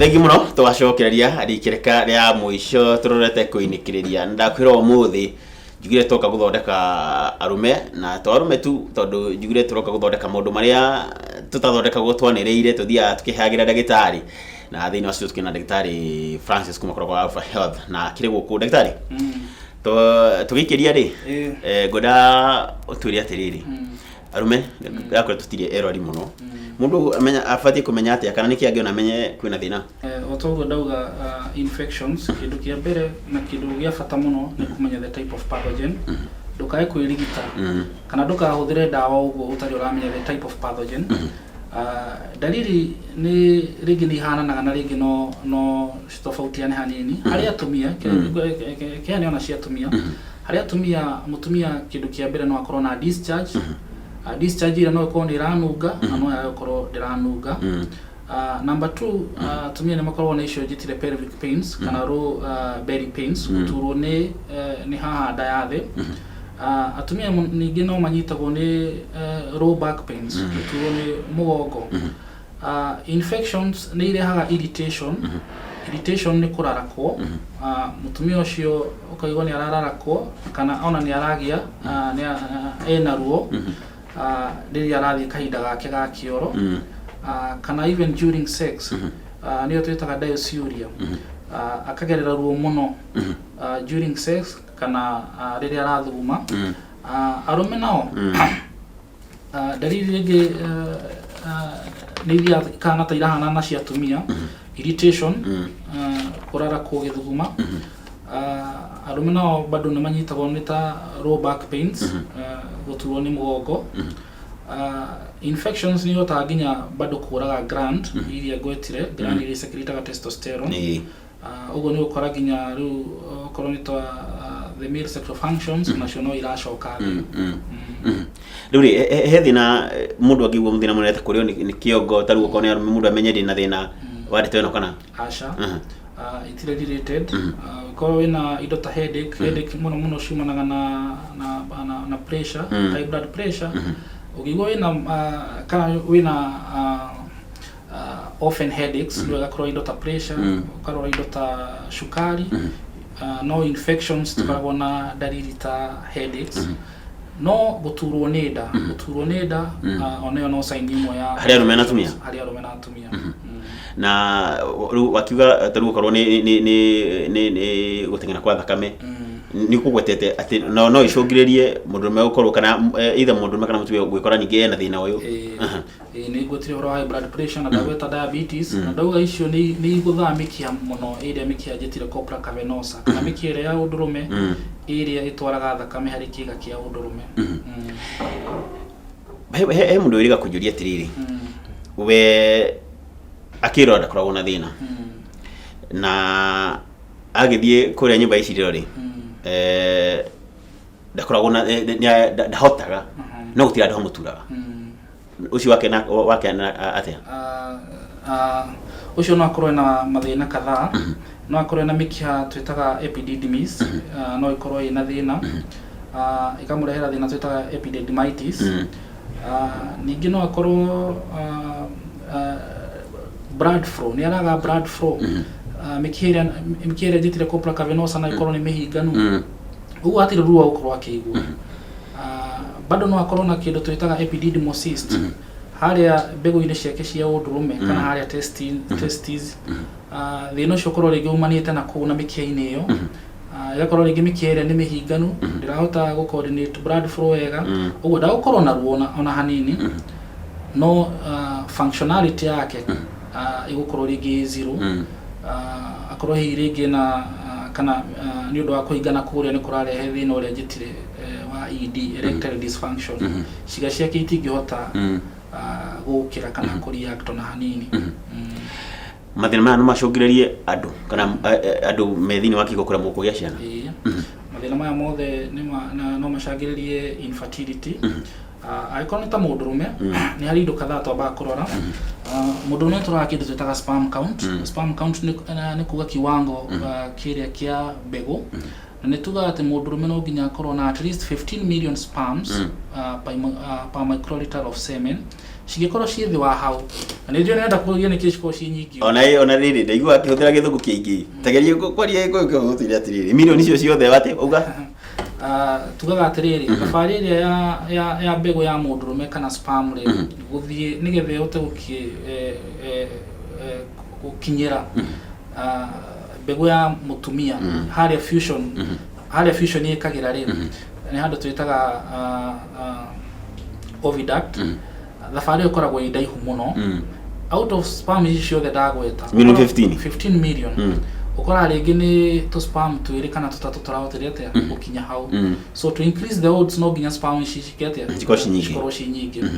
Thengi mũno. Twacokereria rikĩrĩka rĩa mũico tũrorete kũinĩkĩrĩria. Ndakwĩra ũmũthĩ njugire toka gũthondeka arũme, na to arũme tu, tondũ njugire tũroka gũthondeka maũndũ marĩa tũtathondekagwo twanĩrĩire, tũthiaga tũkĩhagĩra ndagĩtarĩ. Na thĩinĩ wa studio tukĩna ndagĩtarĩ Francis kuma kũrĩa kwa Alpha Health, na akĩrĩ gũkũ ndagĩtarĩ. Tũgĩikĩria rĩ, ngwenda ũtwĩre atĩrĩrĩ, arũme yakorwo tũtirĩ erori mũno, mũndũ amenya abatiĩ kũmenya atĩa, kana nĩkĩ angĩona amenye kwĩna thĩna? O ta ũguo ndauga, infections, kĩndũ kĩa mbere na kĩndũ gĩa bata mũno nĩ kũmenya the type of pathogen. Ndũkae kwĩrigita kana ndũkahũthĩre ndawa ũguo ũtarĩ ũramenya the type of pathogen. Dalili nĩ rĩngĩ nĩ ihananaga na rĩngĩ no citofautiane hanini. Harĩ atumia, kĩhane ona cia atumia, harĩ atumia, mũtumia kĩndũ kĩa mbere no akorwo na discharge. Discharge ĩrĩa no ĩkorwo nĩ ĩranunga na no yage gũkorwo ndĩranunga. Number two, atumia nĩ makoragwo na icio njĩtire pelvic pains kana low belly pains, gũturwo nĩ haha nda ya thĩ. Atumia ningĩ no manyitagwo nĩ low back pains, gũturwo nĩ mũgongo. Infections nĩ irehaga irritation. Irritation nĩ kũrarakwo. Mũtumia ũcio ũkaigua nĩ arararakwo kana ona nĩ aragĩa nĩ ena ruo rĩrĩa arathiĩ kahinda gake ga kĩoro, kana even during sex, nĩyo twĩtaga dysuria. Akagerera ruo mũno during sex kana rĩrĩa arathuguma. Arũme nao, dalili ĩngĩ nĩ iria ikahana ta irahanana na cia atumia, irritation, kũrarakwo gĩthuguma. Arũme nao bado nĩ manyitagwo nĩ ta low back pains, gũturwo nĩ mũgongo. Infections nĩ ihotaga nginya bado kũraga gland iria ngwetire, gland iria secretaga testosterone. Ũguo nĩ ũgũkora nginya rĩu okorwo nĩ ta the male sexual functions nacio no iracoka thĩ. Rĩu rĩ, he thĩna mũndũ angĩigua thĩna mũnene ta kũrĩo nĩ kĩongo, ta rĩu okorwo nĩ arũme, mũndũ amenye ndĩna thĩna wa ndeto ĩno kana? Aca. Itirĩ related. Korwo wĩna indo ta headache, headache mũno mũno ciumanaga na pressure, high blood pressure. Ũngĩigua wĩna kana wĩna often headaches, nĩ wega kũrora indo ta pressure, ũkarora indo ta cukari. No infections tũkoragwo na dalili ta headaches, no gũturwo nĩ nda, gũturwo nĩ nda onayo no sign ĩmwe ya Harĩ arũme na atumia? Harĩ arũme na atumia. Na rĩu wakiuga ta rĩu okorwo nĩ gũteng'era kwa thakame, nĩ ũkũgwetete atĩ no icũngĩrĩrie mũndũrũme gũkorwo kana either mũndũrũme kana mũtumia gwĩkora ningĩ ena thĩna ũyũ. Ĩĩ, nĩ ngwetire ũhoro wa high blood pressure na ndagweta diabetes, na ndauga icio nĩ igũthaga mĩkiha mũno, ĩrĩa mĩkiha njĩtire corpora cavernosa, kana mĩkiha ĩrĩa ya ũndũrũme, ĩrĩa ĩtwaraga thakame harĩ kĩga kĩa ũndũrũme. He mũndũ wĩrĩga kũnjũria atĩrĩrĩ, we akĩrora ndakoragwo na thĩna, na agĩthiĩ kũrĩa nyũmba ya icirĩro rĩ, ndakoragwo na ndahotaga, no gũtirĩ handũ hamũturaga. Ũcio wake na wake na atĩa? Ũcio no akorwo na mathĩna kadhaa. No akorwo na mĩkiha twĩtaga epididymis, no ĩkorwo ĩna thĩna, ĩkamũrehera thĩna twĩtaga epididymitis. Ningĩ no akorwo blood flow, nĩ araga blood flow. Mĩkiha ĩrĩa njĩtire corpora cavernosa no ĩkorwo nĩ mĩhinganu, ũguo hatirĩ ruo gũkorwo akĩigua. Bado no akorwo na kĩndũ twĩtaga epididymal cyst harĩa mbegũ-inĩ ciake cia ũndũrũme kana harĩa testes. Thĩna ũcio ũkorwo rĩngĩ umanĩte na kũu na mĩkiha-inĩ ĩyo. Ĩgakorwo rĩngĩ mĩkiha ĩrĩa nĩ mĩhinganu, ndĩrahota gũ coordinate blood flow wega, ũguo ndagũkorwo na ruo ona hanini, no functionality yake ĩgũkorwo rĩngĩ ĩ zero. Akorwo hihi rĩngĩ na kana nĩ ũndũ wa kũhingana kũrĩa nĩ kũrarehe thĩna ũrĩa njĩtire wa ED, erectile dysfunction. Ciĩga ciake itingĩhota gũkĩra kana kũ react ona hanini. Mathĩna maya no macũngĩrĩrie andũ kana andũ me thĩinĩ wa kĩhiko kũremwo kũgĩa ciana? Ĩĩ. Mathĩna maya mothe no macangĩrĩrie infertility. Angĩkorwo nĩ ta mũndũrũme, nĩ harĩ indo kadhaa twambaga kũrora. Mũndũrũme tũroraga kĩndũ twĩtaga sperm count. Sperm count nĩ kuga kiwango kĩrĩa kĩa mbegũ, na nĩ tugaga atĩ mũndũrũme no nginya akorwo na at least 15 million sperms per microliter of semen. Cingĩkorwo ciĩ thĩ wa hau, na nĩ njũĩ nĩrenda kũria nĩkĩ cikorwo ciĩ nyingĩ. Ona ona rĩrĩ, ndaigua akĩhũthĩra Gĩthũngũ kĩingĩ. Tageria kwaria Gĩkũyũ kĩhũthĩre atĩrĩrĩ, milioni icio ciothe atĩ uga? Ah, tugaga atĩrĩrĩ, thabarĩ ĩrĩa ya mbegũ ya mũndũrũme kana sperm rĩ, gũthiĩ nĩgetha ĩhote gũkinyĩra mbegũ ya mũtumia harĩa fusion, harĩa fusion ĩkagĩra rĩ, nĩ handũ twĩtaga oviduct. Thabarĩ ĩyo ĩkoragwo ĩ ndaihu mũno. Out of sperm ici ciothe ndagweta, Million 15. 15 million, ũkoraga rĩngĩ nĩ tũ sperm twĩrĩ kana tũtatũ tũrahotire atĩa gũkinya hau. So to increase the odds, no nginya sperm ici cike atĩa? Cikorwo ci nyingĩ. Cikorwo ci nyingĩ.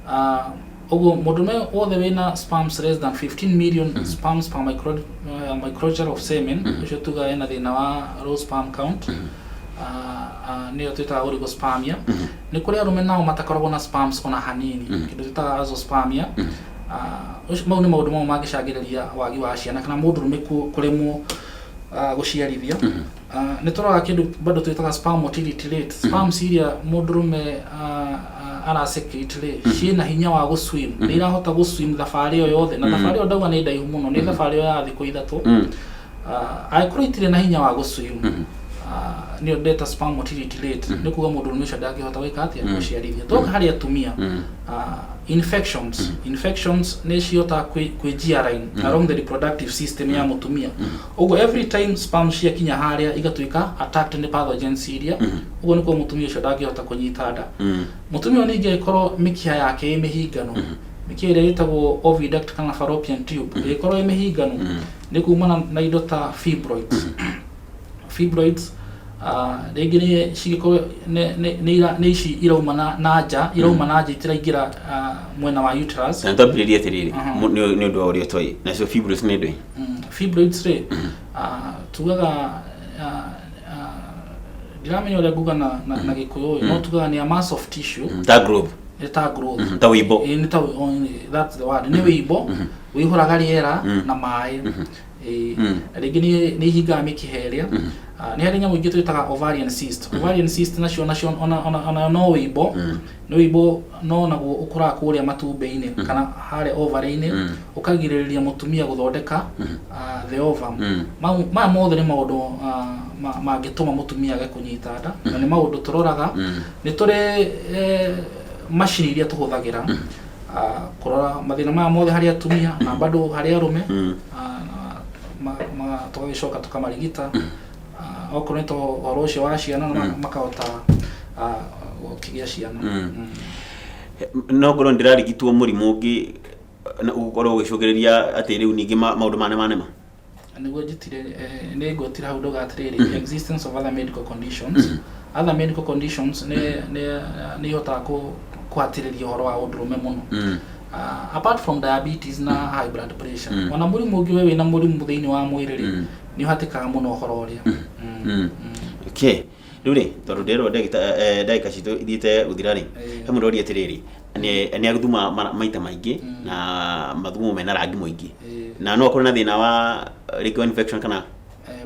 Ah, ũguo mũndũrũme wothe wĩna sperms less than 15 million sperms per microliter of semen, ũcio tugaga ena thĩna wa low sperm count. Ah, ah, nĩyo twĩtaga oligospermia. Nĩ kũrĩ arũme nao matakoragwo na sperms ona hanini, kĩndũ twĩtaga azoospermia. Ah, mau nĩ maũndũ mamwe mangĩcangĩrĩria wagi wa ciana kana mũndũrũme kũremwo gũciarithia. Nĩ tũroraga kĩndũ bado twĩtaga sperm motility rate, sperms iria mũndũrũme arasecrete rĩ, ciĩna hinya wa gũswim, nĩ irahota gũswim thabarĩ ĩyo yothe, na thabarĩ ĩyo ndauga nĩ ndaihu mũno, nĩ thabarĩ ĩyo ya thikũ 3. Angĩkorwo itirĩ na hinya wa gũswim, nĩyo ndeta sperm motility rate, nĩ kuga mũndũrũme ũcio ndangĩhota gwĩka atĩa? Gũciarithia. Toka harĩ atumia, infections nĩ cihotaga kwĩnjia line along the reproductive system ya mũtumia. Ũguo every time sperm ciakinya harĩa, igatuĩka attacked nĩ pathogens iria, ũguo nĩkuo mũtumia ũcio ndangĩhota kũnyita nda. Mũtumia ũyũ ningĩ angĩkorwo mĩkiha yake ĩ mĩhinganu, mĩkiha ĩrĩa ĩtagwo oviduct kana fallopian tube ĩngĩkorwo ĩ mĩhinganu, nĩ kumana na indo ta fibroids. Fibroids rĩngĩ nĩ cingĩkorwo nĩ ici irauma na nja, itiraingĩra mwena wa uterus. Na twambĩrĩrie atĩrĩrĩ, nĩ ũndũ wa ũrĩa ũtoĩ, nacio fibroids nĩ ndũĩ? Fibroids rĩ, tugaga ndiramenya ũrĩa nguga na Gĩkũyũ, no tugaga nĩ a mass of tissue. Ta growth. Nĩ ta growth. Ta wĩimbo. Ĩĩ, nĩ ta oh, that's the word, nĩ wĩimbo wĩihũraga rĩera na maĩ. Ĩĩ, na rĩngĩ nĩ ihingaga mĩkiha ĩrĩa. Ah, nĩ harĩ nyamũ ingĩ twĩtaga ovarian cyst. Ovarian cyst nacio ona no wĩimbo, nĩ wĩimbo, no naguo ũkũraga kũrĩa matumbĩ-inĩ kana harĩa ovary-inĩ, ũkagirĩrĩria mũtumia gũthondeka the ovum. Maya mothe nĩ maũndũ mangĩtũma mũtumia age kũnyita nda, na nĩ maũndũ tũroraga. Nĩ tũrĩ macini iria tũhũthagĩra kũrora mathĩna maya mothe harĩ atumia na bado harĩ arũme. Na tũgagĩcoka tũkamarigita. Okorwo nĩ ta ũhoro ũcio wa ciana, na makahota gũkĩgĩa ciana. No ngorwo ndĩrarigitwo mũrimũ ũngĩ na ũgũkorwo ũgĩcũngĩrĩria atĩ rĩu ningĩ maũndũ maya nĩ manema? Nĩguo njĩtire, nĩ ngwetire hau ndauga atĩrĩrĩ, existence of other medical conditions. Other medical conditions nĩ ihotaga kũhatĩrĩria ũhoro wa ũndũrũme mũno. Apart from diabetes na high blood pressure, ona mũrimũ ũngĩ, we wĩna mũrimũ thĩinĩ wa mwĩrĩ rĩ, nĩ ũhatĩkaga mũno ũhoro ũrĩa. Okay, rĩu rĩ, tondũ ndĩrwo ndagĩka citũ ithiĩte gũthira rĩ, he mũndũ oria atĩrĩrĩ, nĩ agũthuma maita maingĩ na mathugumo mena rangi mũingĩ, na no akorwo na thĩna wa rĩngĩ wa infection kana?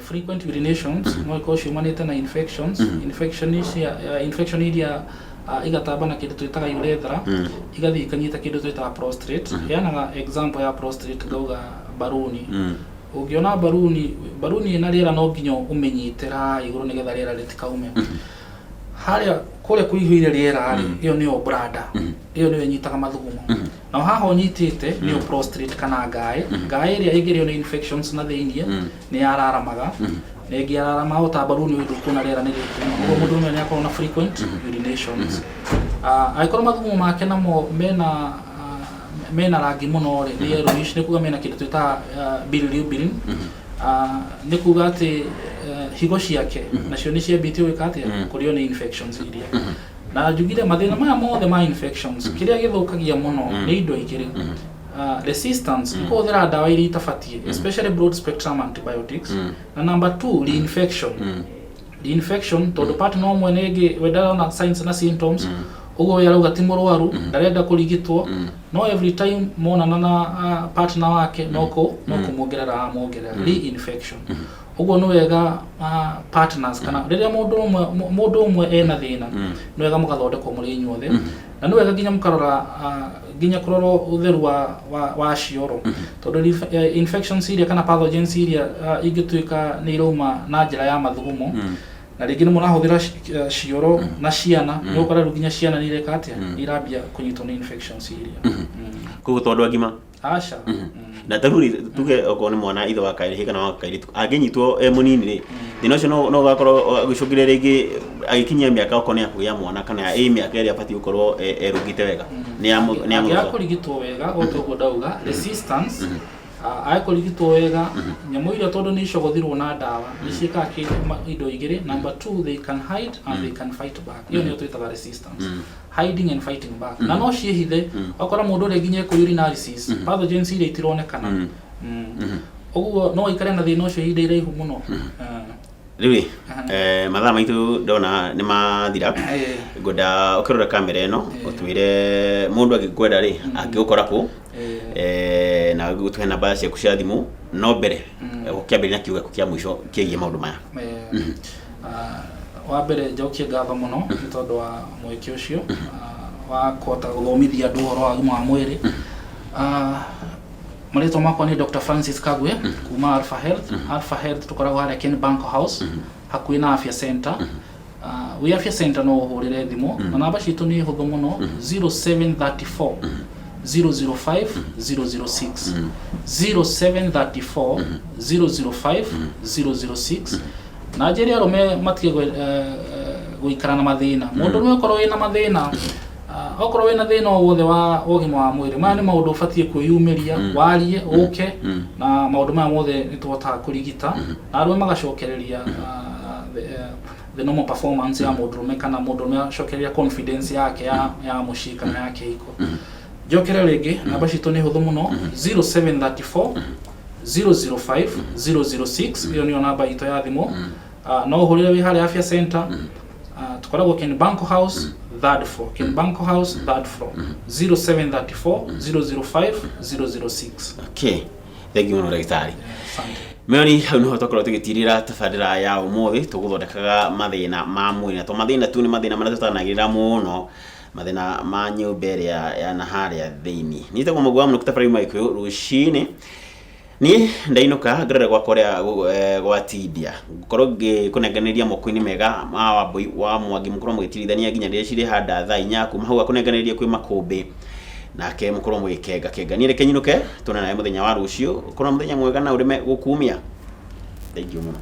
Frequent urinations no ikorwo ciumanĩte na infections, infection ici, infection iria igatamba na kĩndũ twĩtaga urethra, igathiĩ ikanyita kĩndũ twĩtaga prostate. Heanaga example ya prostate, ngauga baruni. Ũngĩona baruni ĩna rĩera, no nginya ũmĩnyite raha igũrũ nĩgetha rĩera rĩtikaume. Harĩa kũrĩa kũihũire rĩera rĩ, ĩyo nĩyo bladder, ĩyo nĩyo ĩnyitaga mathugumo, na haha ũnyitĩte nĩyo prostate kana ngaĩ. Ngaĩ ĩrĩa ĩngĩrĩo nĩ infections na thĩiniĩ, nĩ yararamaga, na ĩngĩararama o ta baruni ũyũ, ndũkuona rĩera nĩ rĩkuma. Ũguo mũndũrũme nĩ akorwo na frequent urinations. Ah, angĩkorwo mathugumo make namo mena rangi mũno rĩ, nĩ yellowish, nĩ kuga mena kĩndũ twĩtaga bilirubin. Nĩ kuga atĩ higo ciake nacio nĩ ciambĩtie gwĩka atĩa? Kũrĩo nĩ infections iria. Na njugire mathĩna maya mothe ma infections, kĩrĩa gĩthũkagia mũno nĩ indo igĩrĩ: resistance, nĩ kũhũthĩra ndawa iria itabatiĩ, especially broad spectrum antibiotics, na number two, reinfection. Reinfection tondũ partner ũmwe nĩngĩ we ndarona signs na symptoms, ũguo we arauga ti mũrwaru, ndarenda kũrigitwo, no every time monana na partner wake no kũmuongerera amuongerera reinfection. Ũguo nĩ wega partners, kana rĩrĩa mũndũ ũmwe ena thĩna, nĩ wega mũgathondekwo mũrĩ inyuothe, na nĩ wega nginya mũkarora. Nginya kũrorwo ũtheru wa cioro, tondũ infections iria kana pathogens iria ingĩtuĩka nĩ irauma na njĩra ya mathugumo, na rĩngĩ nĩ mũrahũthĩra cioro na ciana, nĩ ũgũkora rĩu nginya ciana nĩ ireka atĩa? Nĩ irambia kũnyitwo nĩ infections iria. Koguo to andũ agima? Aca. Na ta rĩu rĩ, tuge okorwo nĩ mwana ithe wa kairĩ kana wa kairĩtu angĩnyitwo e mũnini rĩ, thĩna ũcio no ũgakorwo ũgĩcũngĩrĩria rĩngĩ agĩkinyia mĩaka okorwo nĩ ya kũgĩa mwana kana ĩ mĩaka ĩrĩa abatiĩ gũkorwo erũngĩte wega nĩ ya Angĩaga mũthũka. Kũrigitwo wega, o ta ũguo ndauga resistance, age kũrigitwo wega, nyamũ iria tondũ nĩ icogothirwo na ndawa nĩ ciĩkaga indo igĩrĩ. Number two, they can hide and they can fight back. Ĩyo nĩyo twĩtaga resistance, hiding and fighting back. Na no ciĩhithe, wakora mũndũ ũrĩa nginya ekũ urinalysis, pathogens iria itironekana. Ũguo no aikare na thĩna ũcio ihinda iraihu mũno. Rĩu rĩ, mathaa maitũ ndona nĩ mathira. Ngwenda ũkĩrora kamera ĩno, ũtwĩre mũndũ angĩkwenda rĩ, angĩgũkora kũ, na ũtũhe namba ciaku cia thimũ. No mbere ũkĩambĩrĩria na kiugo gĩaku kĩa mũico kĩgiĩ maũndũ maya. Wa mbere njokie ngatho mũno nĩ tondũ wa mweke ũcio wa kũhota gũthomithia andũ ũhoro wa ũgima wa mwĩrĩ. Marĩtwa makwa nĩ Dr. Francis Kagwe kuma Alpha Health. Alpha Health tũkoragwo harĩa Ken Bank House, hakuhĩ na Afya Center. Wĩ Afya Center no ũhũrĩre thimũ, na namba citũ nĩ hũthũ mũno: 0734 005 006, 0734 005 006. Na njĩre arũme matige gũikara na mathĩna. Mũndũ ũrũme okorwo wĩna mathĩna, okorwo wĩna thĩna o wothe wa ũgima wa mwĩrĩ, maya nĩ maũndũ ũbatiĩ kwĩyumĩria, warie, ũke, na maũndũ maya mothe nĩ tũhotaga kũrigita na arũme magacokereria the normal performance ya mũndũrũme, kana mũndũrũme acokereria confidence yake ya mũciĩ kana ya kĩhiko. Njokere rĩngĩ, namba citũ nĩ hũthũ mũno: 0734 005 006. Ĩyo nĩyo namba itũ ya thimũ. No ũhũrĩre wĩ harĩa Afya Center. Tũkoragwo Ken Banko House, third floor. Ken Banko House, third floor, 0734 005 006. Okay, thank you mũno, ndagĩtarĩ. Asante. Meri hau niho twakorwo tũgĩtirĩra tabarĩra ya ũmũthĩ, tũgũthondekaga mathĩna ma mwĩrĩ, na to mathĩna tu, nĩ mathĩna marĩa tũtanagĩrĩra mũno, mathĩna ma nyũmba ĩrĩa ya na harĩa thĩinĩ. Niĩ tagwo Mũgũ wa mũno tabarĩra ima Gĩkũyũ rũcinĩ. Niĩ ndainũka ngerere gwakwa ũrĩa gwatindia ngũkorwo ngĩkũnenganĩria moko-inĩ mega ma Wambũi wa Mwangi, mũkorwo mũgĩtirithania nginya rĩrĩa cirĩ handa thaa 4. Kuma hau akũnenganĩrie kwĩ Makũmbĩ, nake mũkorwo mũgĩkenga kenga. Niĩ reke nyinũke, tuonane nawe mũthenya wa rũciũ. Ũkorwo na mũthenya mwega na ũrĩme gũkumia. Thank you mũno.